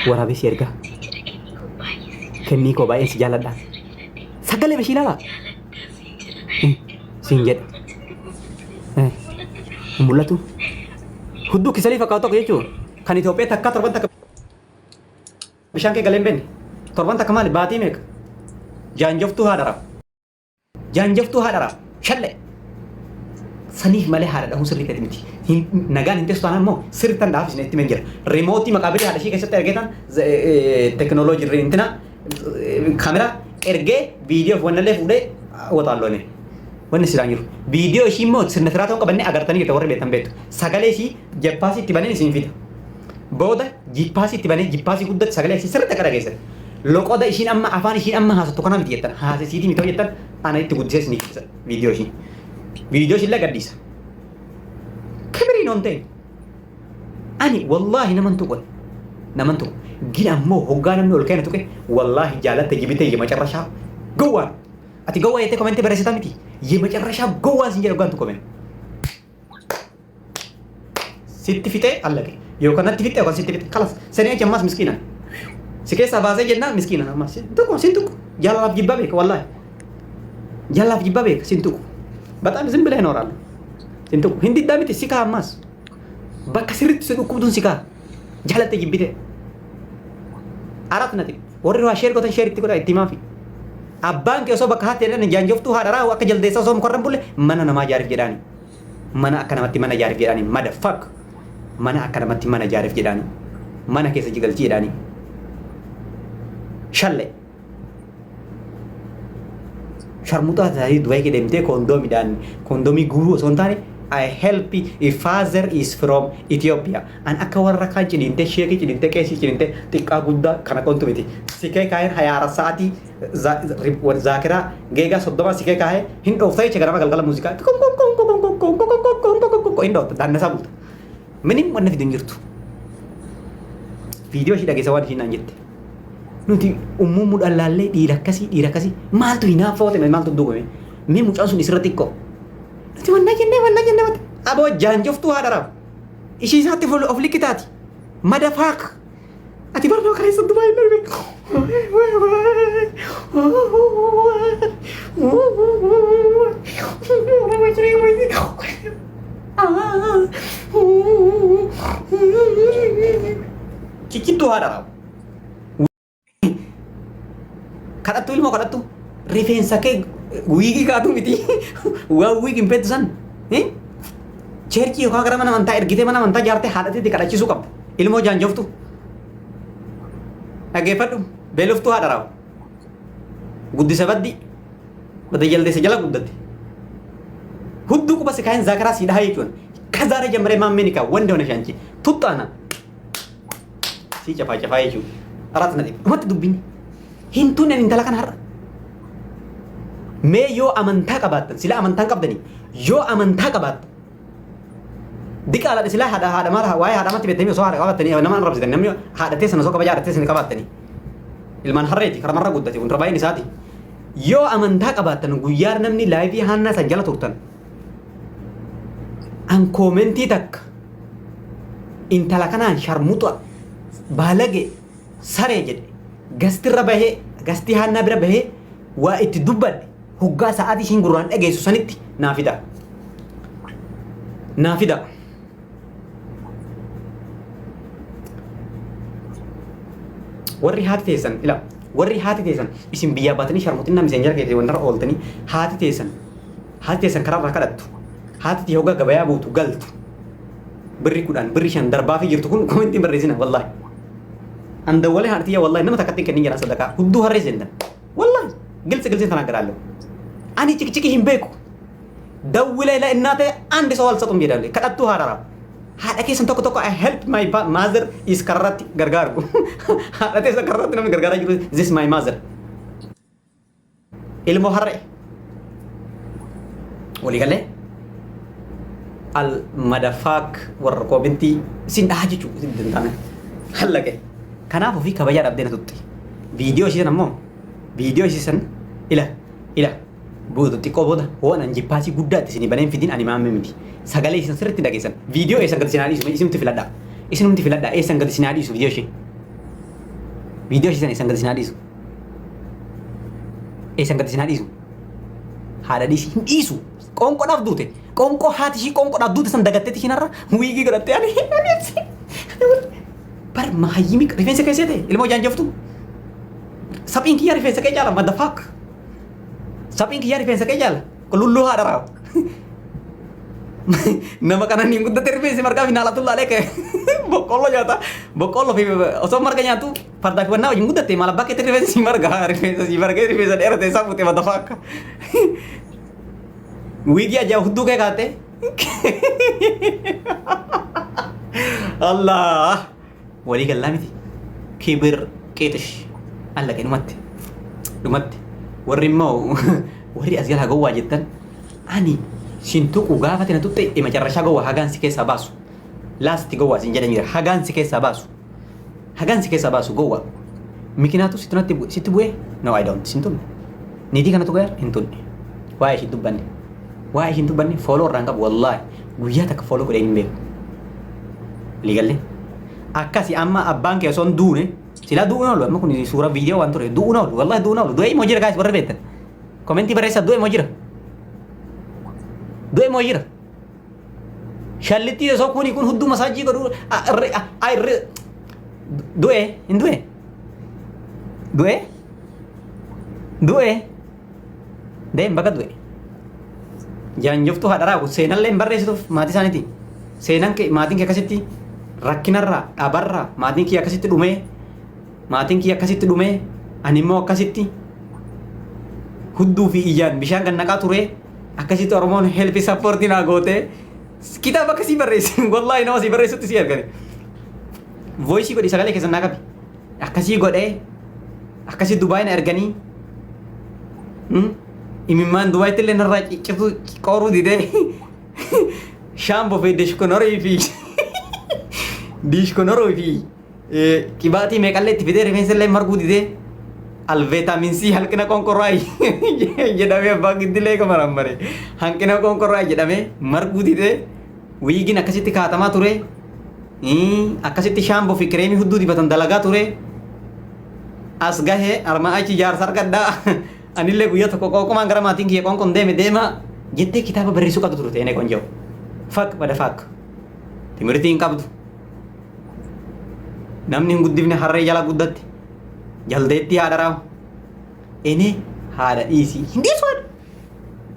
Waraabee si ergaa. Kennii koo baay'een si jaaladha. Sagalee bashii ilaalaa. Siin jedha. Hin mul'atu. Hudduu kisalii fakkaatu tokko jechuun kan Itoophiyaa takkaa torban takka bishaan kee galee hin beekne. Torban takka maali baatii meeqa? Jaanjoftuu haadha. Jaanjoftuu haadha raa. Shalle. Saniif malee haadha dhahuun sirrii ta'e miti. Nagaan hin teessu taanaan immoo sirri tan dhaaf isin itti himeen jira. Rimootii maqaabirii haadha ishii keessatti ergee tan teknooloojii intina kaameraa ergee viidiyoo fi wannallee fuudhee waxaalloone. Wanni silaa jiru. Viidiyoo ishii immoo sirna firaa ta'uu qabannee agartanii jirta warri beektan beektu. Sagalee ishii jeppaasii itti baneen isin fida. Booda jippaasii itti banee jippaasii guddatti sagalee ishii sirriitti akka dhageessan. Loqoda ishiin amma afaan ishiin amma haasottu kanaa miti jettan haasesiitii miti jettan ana itti guddisee isinii ibsa viidiyoo ishii. Viidiyoo ishii illee gadhiisa. Kibiriin on ta'e. Ani wallaahi naman tuqu. Naman tuqu. Gin ammoo hoggaa namni ol ka'e na tuqe wallaahi jaalatte jibite የመጨረሻ gowwaan. Ati gowwaa jettee komentii barreessita miti. የመጨረሻ gowwaan sin jedhe hoggaan tuqame. Sitti fixee allaqe. Yookaan natti fixee yookaan sitti fixee. Kalas. Sanii achi ammas miskiina. Si keessaa baasee jennaan miskiina ammas. Sin tuqu sin tuqu. Jaalalaaf jibbaa beeka wallaahi. Jaalalaaf jibbaa beeka sin tuqu. Baxaam zim bilee nooraalu. Sin tuqu. Hin diddaa miti si kaa ammas. Bakka sirriitti si dhukkubduun si kaa. Jaalatte jibbite. Arat nati. Warri waa sheer gootan sheer itti godhaa itti himaafi. Abbaan kee osoo bakka haati jedhan jaanjoftuu haadha raahu akka jaldeessaa osoo mukarra hin bulle mana namaa jaariif jedhaani. Mana akka namatti mana jaariif jedhaani. Mada fuck. Mana akka namatti mana jaariif jedhaani. Mana keessa jigalchii jedhaani. Shalle. Sharmuxaa taatee Dubaay kee deemtee koondoomiidhaan koondoomii guuruu osoo hin taane I help if father is from Ethiopia. An akka warra kaan ciniintee sheekii ciniintee qeesii ciniintee xiqqaa guddaa kana qontu miti. Sikee kaa'een hayaara sa'aatii zaakiraa geegaa 30 sikee kaa'ee hin dhoofta jecha ganama galgala muuziqaa hin dhoofta daannasaa bulta. Minim wanna fidu hin jirtu. Viidiyoo ishii dhageessa waan ishiin naan jette. Nuti ummummuudhaan laallee dhiira akkasii dhiira akkasii maaltu hinaaffaa ta'e maaltu duubame mee mucaan sun isirra xiqqoo. Nuti wanna jennee wanna jennee wanna aboo jaanjoftuu haadha raaf. Ishii isaatti of likkitaati. Madafaak. Ati barnoo kaleessa Dubaay hin darbe. Ciccittuu haadha raaf. Kadhattu ilmoo kadhattu rifeensa kee wiigii kaatu miti waan wiigi hin beektu san cheerchii yookaan gara mana amantaa ergitee mana amantaa jaartee haadhateetti kadhachiisuu qabda. Ilmoo jaanjoftu dhaggeeffadhu beeloftuu haadha raawu guddisa baddi bada jaldeessa jala guddatte. Hudduu quba si kaa'een zaakaraa si dhahaa jechuun kazaaree jammaree maammee ni kaa wanda ሆነሽ አንቺ ቱጣና Sii cafaa cafaa jechuudha. Araat na dhibe. Dhumatti dubbiin hin tunne intala kana har'a. Mee yoo amantaa qabaattan silaa amantaan qabdanii yoo amantaa qabaattan diqaalaadha silaa haadha haadha maal waa'ee haadha matti beektanii osoo haadha qabaattanii nama arrabsitan namni haadha teessan osoo kabaja haadha teessan qabaattanii ilmaan harreeti karamarra guddate kun baay'een isaati. Yoo amantaa qabaattan guyyaa namni laayivii haannaa san jala turtan an koomentii takka intala kanaan sharmuxa baalage saree jedhe gastirra bahee gastii haannaa bira bahee waa itti dubbadhe hoggaa sa'aatii ishiin gurraan dhageessu sanitti naa fida. Naa fida. Warri haati teessan ila warri haati teessan isin biyyaa baatanii sharmuxinnaa miseenjara keessan wantarra ooltanii haati teessan haati teessan karaarraa kadhattu haati tee hoggaa gabayaa buutu galtu birri 10 birri 5 darbaafii jirtu kun komentiin barreessina wallaahi. An dawwalee haadha tiyya wallaahi nama takkatti hin kennin jedhan sadaqaa hudduu harree seentan wallaahi gilsi gilsiin tanaa garaallee. Ani ciqciqii hin beeku. Dawwilee la innaa ta'e andi soo alsaxum jedhalle kadhattuu haadha haadha keessan tokko tokko I help my mother is karratti gargaaru. Haadha teessan karratti namni gargaaraa jiru this my mother. Ilmoo harree. Walii galee al madafaak warra koobintii isin dhahaa jechuu isin danda'ame. Hallaqe. Kanaaf ofii kabajaa dhabdee na tutti. Viidiyoo ishii san ammoo viidiyoo ishii san ila ila booda xiqqoo booda waan an jippaasii guddaa itti isinii baneen fidin ani maammee miti. Sagalee isin sirriitti dhageessan. Viidiyoo eessan gadi isin haa dhiisu isinumti filadhaa. Isinumti filadhaa eessan gadi isin haa dhiisu viidiyoo ishee. Viidiyoo ishii sana isan gadi sinaa dhiisu. Eessan gadi sinaa dhiisu. Haadha dhiisi hin dhiisu. Qoonqoodhaaf duute. Qoonqoo haati ishii qoonqoodhaaf duute san dagatteeti ishiin har'a wiigii godhattee ani bar mahayyimi rifeensa keessee ta'e ilmoo jaanjoftu. Saphiin kiyyaa rifeensa kee caala motherfuck. Saphiin kiyyaa rifeensa kee caala. Lulluu haadha raa. Nama kanan hin guddate rifeensi margaa fi naalatu laalee kee boqqolloo nyaata. Boqqolloo fi osoo marga nyaatu fardaa fi wannaa wajjin guddatte maal abbaa keetti rifeensi si marga rifeensa si margee rifeensa dheerate isaa fuute motherfuck. Wiigii ajaa hudduu kee kaatte. Allah. Walii gallaa miti. Kibir qeexish. Allaqe dhumatti. Dhumatti. Warri immoo warri as jalaa gowwaa jettan ani sin tuqu gaafa tina tuqxe macarrashaa gowwaa hagaan si keessaa baasu. Laasti gowwaa sin jedhan jira hagaan si keessaa baasu. Hagaan si keessaa baasu gowwaa. Mikinaatu sitti natti bu'e sitti bu'ee? No I don't sin tunne. Niitii kanatu gaar hin tunne. Waa'ee ishii dubbanne. Waa'ee ishii dubbanne fooloo irraan qabu wallaahi guyyaa takka fooloo godhee hin beeku. Waliigallee. Akkasi amma abbaan kee osoo hin duune silaa du'uun oolu amma kun suura viidiyoo waan ture du'uun oolu wallaahi du'uun oolu du'ee immoo jira gaayis warri beektan. Komentii barreessaa du'ee immoo jira. Du'ee immoo jira. Shallittii osoo kuni kun hudduu masaajii godhu du'e hin du'e du'e du'e deem bakka du'e jaanjoftuu haadharaa kun seenallee hin barreessituuf maatii isaaniiti seenan kee maatiin kee akkasitti rakkinarraa dhabarraa maatiin kee akkasitti dhumee maatiin kee akkasitti dhumee ani immoo akkasitti hudduu fi iyyaan bishaan kan naqaa turee Akkasitti Oromoon helpi sappoortii naa gootee kitaaba akkasii barreessi. Wallaahi nama sii barreessutti sii argate. Voisii godhi sagalee keessan naa qabi. Akkasii godhee akkasii Dubaay na erganii imimmaan Dubaayitti illee narraa ciccituu qoruu didee shaamboo fi dishkonorii fi dishkonorii fi Qibaatii meeqallee itti fidee rifeensa illee marguu didee alveetaamin C hanqina qoonqorraa jedhamee abbaan giddilee kamarammare hanqina qoonqorraa jedhamee marguu didee wiigiin akkasitti kaatamaa ture akkasitti shaamboo fi kireemii hudduu dibatan dalagaa ture as gahee armaa achi jaarsa argadhaa anillee guyyaa tokko qoonqumaan gara maatiin kiyya qoonqon deeme deema jettee kitaaba barreessuu qabdu turte ene qonjoo fak bada fak timirtii hin qabdu Namni hin guddifne harree jala guddatti. Jaldeettii haadha raamu. Ene haadha dhiisii. Hin dhiisu haadha.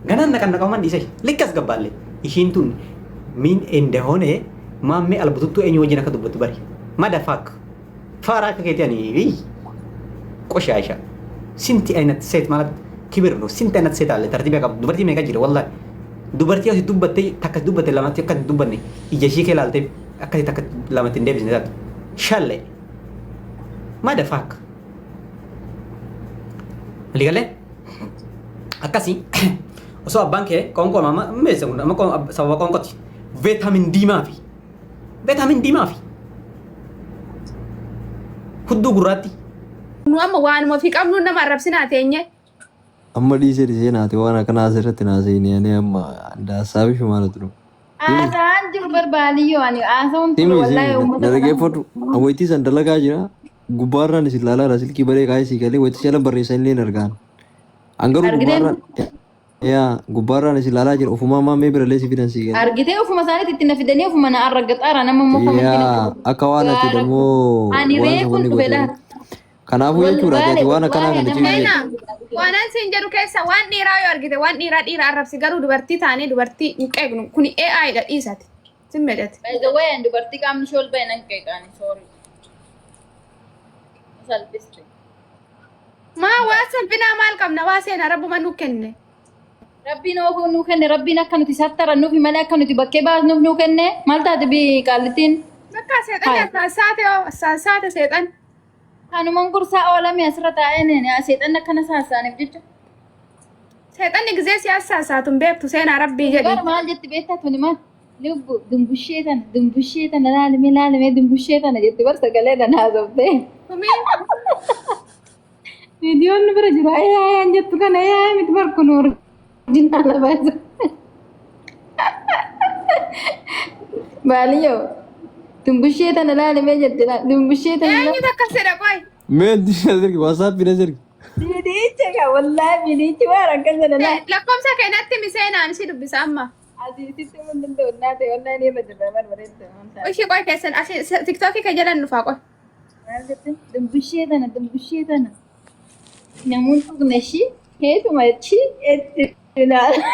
Ganaan naqan naqaman dhiisee. Likki as gabbaalle. Ishiin tun min endehone maammee albututtuu eenyu wajjin akka dubbattu bari. Mada fuck. Faara akka keetii ani hii. Qoshaasha. Sinti aynat seet ማለት kibir ነው ስንት አይነት ሴት አለ tartiiba qabdu dubartii meeqa jira wallahi dubartii asi dubbatte takka dubbatte lamatti akka hin dubbanne ija ishii kee ilaalte akkasi takka lamatti hin deebisne taatu shalle mada fuck waliigalee akkasi osoo abbaan kee qoonqoo amma meessa kun amma sababa qoonqooti vitamin D maafi vitamin D maafi hudduu gurraatti Nu amma waanuma fi qabnu nama arrabsinaa teenye. Amma dhiisee dhiisee naati waan akkanaa asirratti naasa'ini ani amma hassaabish ማለት ነው. Haasa'aan jiru barbaadiyyoo ani haasa'uun ture Simi wallaahi simi uummata na kanaan. dhaggeeffadhu. Wayitii san dalagaa jira. Gubbaarraan isin ilaalaa jira silkii baree kaayee sii galee wayitii jala barreessan illee hin argaan. An garuu Argitee gubbaarraan yaa gubbaarraan isin ilaalaa jira ofumaa maammee birallee si fidan sii galee. Argitee ofuma isaaniitti itti na fidanii ofuma na arraggaxaara nama immoo komantii natti Yaa godhu. akka waan ati Gaara dammoo ani waan san reefuun wanni dhufe goote. laata. Kanaafuu jechuudha ati ati waan akkanaa Wallaahi kana ciisi Seenaa jedhi. waan an siin jedhu keessa waan dhiiraa yoo argite waan dhiiraa dhiira arrabsi garuu dubartii taanee dubartii hin qeeqnu kuni AI dha dhiisati sin medhati. By the way, ani dubartii qaamni ishee ol ba'e nan qeeqaani sorry. Salphiste. Maa waa salphinaa maal qabna waa seenaa rabbuma nu kenne. Rabbiin oofuu nuu kenne rabbiin akka nuti sattarannuufi malee akka nuti bakkee baasnuuf nuu kenne maal taate bi qaallittiin. Bakka seexanni Hai. assaansaate hoo assaansaate seexan. Kanuman gorsaa oolame asirra taa'ee neen seexanni akkana saasaaniif jecha. Seexanni gizee si assaasaatu hin beektu seenaa rabbii jedhi. Bar maal jetti beektaa tuni maal? Lubbu dumbushee tana dumbushee tana laalime laalime dumbushee tana jetti bar sagalee tana haasoftee. Tumii Viidiyoon nu bira jiru ayyaa ayaan jettu kana ayyaa miti bar kun oriijinaala baay'isa. Baaliyyoo dumbushee tana laalimee jetti dumbushee tana eenyutu akkas jedha qoy. Mee as ergi WhatsApp as ergi. Viidiyicha kaa wallaahi viidiyichi waan akkas sana laa. Lakkoofsa keenyatti miseenaan si dubbisa amma. Asii sitti mun danda'u naa ta'e wallaahi ni badda barbareedda. Ishii qoy keessan asii tiktookii kee jalan dhufaa qoy. Maal jette? Dumbushee tana dumbushee tana. Namoonni tuqna ishii heetuma achi itti ilaala.